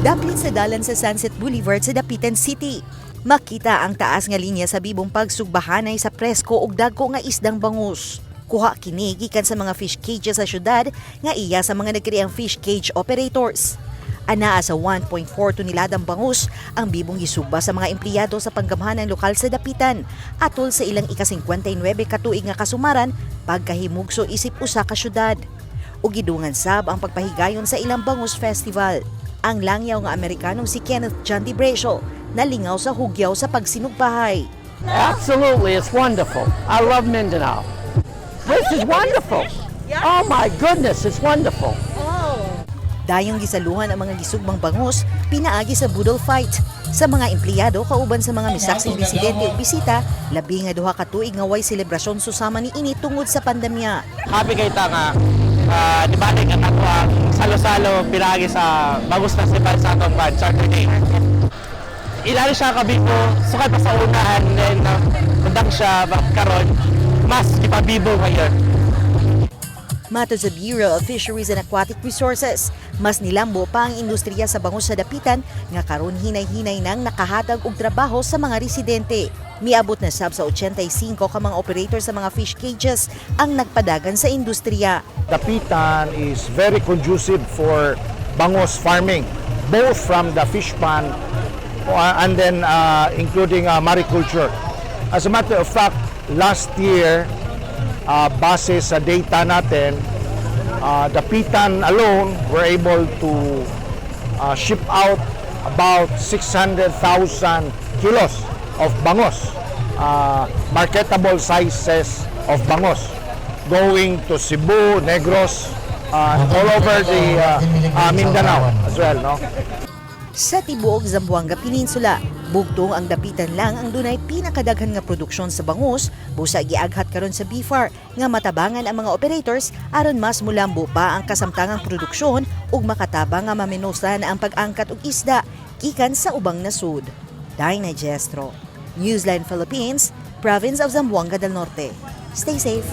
Daplin sa dalan sa Sunset Boulevard sa Dapitan City. Makita ang taas nga linya sa bibong pagsugbahanay sa presko ug dagko nga isdang bangus. Kuha kini gikan sa mga fish cages sa syudad nga iya sa mga nagkriang fish cage operators. Anaa sa 1.4 toneladang bangus ang bibong gisugba sa mga empleyado sa panggamhanan lokal sa Dapitan atol sa ilang ika-59 katuig nga kasumaran pagkahimugso isip usa ka syudad. Ug gidungan sab ang pagpahigayon sa ilang bangus festival. Ang langyaw nga Amerikanong si Kenneth John Debrecio nalingaw sa hugyaw sa pagsinugbahay. Absolutely, it's wonderful. I love Mindanao. This is wonderful. Oh my goodness, it's wonderful. Dayong gisaluhan ang mga gisugbang bangus pinaagi sa boodle fight. Sa mga empleyado kauban sa mga misaksing residente ug bisita, labi nga 2 ka tuig nga way selebrasyon susama ni ini tungod sa pandemya. Happy kay ta nga nibalik ang ato ang salo-salo pinaagi sa Bangus Festival sa atong ban Charter Day. Ilalo siya kabibo, sukay pa sa unahan, then undang siya but karon mas gipabibo ngayon. Matod sa Bureau of Fisheries and Aquatic Resources, mas nilambo pa ang industriya sa bangus sa Dapitan nga karon hinay-hinay nang nakahatag og trabaho sa mga residente. Miabot na sab sa 85 ka mga operator sa mga fish cages ang nagpadagan sa industriya. Dapitan is very conducive for bangos farming, both from the fish pond and then including mariculture. As a matter of fact, last year, base sa data natin, Dapitan alone were able to ship out about 600,000 kilos of bangos, marketable sizes of bangos, going to Cebu, Negros, all over the Mindanao as well, no? Sa tibuok Zamboanga Peninsula, bugtong ang Dapitan lang ang dunay pinakadaghan nga produksyon sa bangus, busa giaghat karon sa BFAR nga matabangan ang mga operators aron mas mulambo pa ang kasamtangang produksyon ug makatabang nga mamenosan ang pag-angkat og isda gikan sa ubang nasud. Dinah Gestro, Newsline Philippines, Province of Zamboanga del Norte. Stay safe.